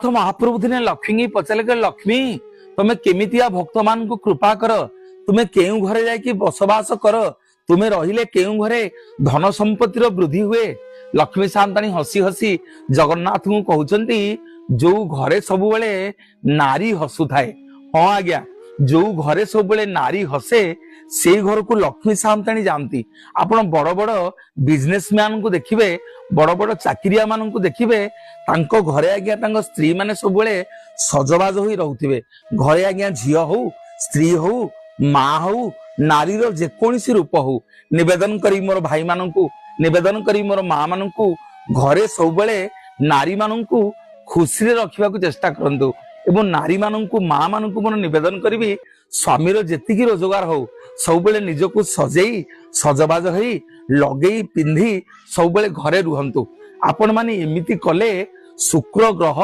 ମହାପ୍ରଭୁ ଦିନେ ଲକ୍ଷ୍ମୀ ପଚାରିଲେ, କହିଲେ, ଲକ୍ଷ୍ମୀ, ତମେ କେମିତିଆ ଭକ୍ତ ମାନଙ୍କୁ କୃପା କର? ତୁମେ କେଉଁ ଘରେ ଯାଇକି ବସବାସ କର? ତୁମେ ରହିଲେ କେଉଁ ଘରେ ଧନ ସମ୍ପତ୍ତିର ବୃଦ୍ଧି ହୁଏ? ଲକ୍ଷ୍ମୀ ସାନ୍ତାଣୀ ହସି ହସି ଜଗନ୍ନାଥଙ୍କୁ କହୁଛନ୍ତି, ଯୋଉ ଘରେ ସବୁବେଳେ ନାରୀ ହସୁଥାଏ। ହଁ ଆଜ୍ଞା, ଯୋଉ ଘରେ ସବୁବେଳେ ନାରୀ ହସେ, ସେଇ ଘରକୁ ଲକ୍ଷ୍ମୀ ସାନ୍ତାଣୀ ଯାଆନ୍ତି। ଆପଣ ବଡ ବଡ ବିଜନେସ ମ୍ୟାନଙ୍କୁ ଦେଖିବେ, ବଡ ବଡ ଚାକିରିଆ ମାନଙ୍କୁ ଦେଖିବେ, ତାଙ୍କ ଘରେ ଆଜ୍ଞା ତାଙ୍କ ସ୍ତ୍ରୀ ମାନେ ସବୁବେଳେ ସଜବାଜ ହୋଇ ରହୁଥିବେ। ଘରେ ଆଜ୍ଞା ଝିଅ ହଉ, ସ୍ତ୍ରୀ ହଉ, ମା ହଉ, ନାରୀର ଯେକୌଣସି ରୂପ ହଉ, ନିବେଦନ କରି ମୋର ଭାଇମାନଙ୍କୁ, ନିବେଦନ କରି ମୋର ମା ମାନଙ୍କୁ, ଘରେ ସବୁବେଳେ ନାରୀ ମାନଙ୍କୁ ଖୁସିରେ ରଖିବାକୁ ଚେଷ୍ଟା କରନ୍ତୁ। ଏବଂ ନାରୀ ମାନଙ୍କୁ, ମା ମାନଙ୍କୁ ମୋର ନିବେଦନ କରିବି, ସ୍ୱାମୀର ଯେତିକି ରୋଜଗାର ହଉ, ସବୁବେଳେ ନିଜକୁ ସଜେଇ ସଜବାଜ ହେଇ ଲଗେଇ ପିନ୍ଧି ସବୁବେଳେ ଘରେ ରୁହନ୍ତୁ। ଆପଣ ମାନେ ଏମିତି କଲେ ଶୁକ୍ର ଗ୍ରହ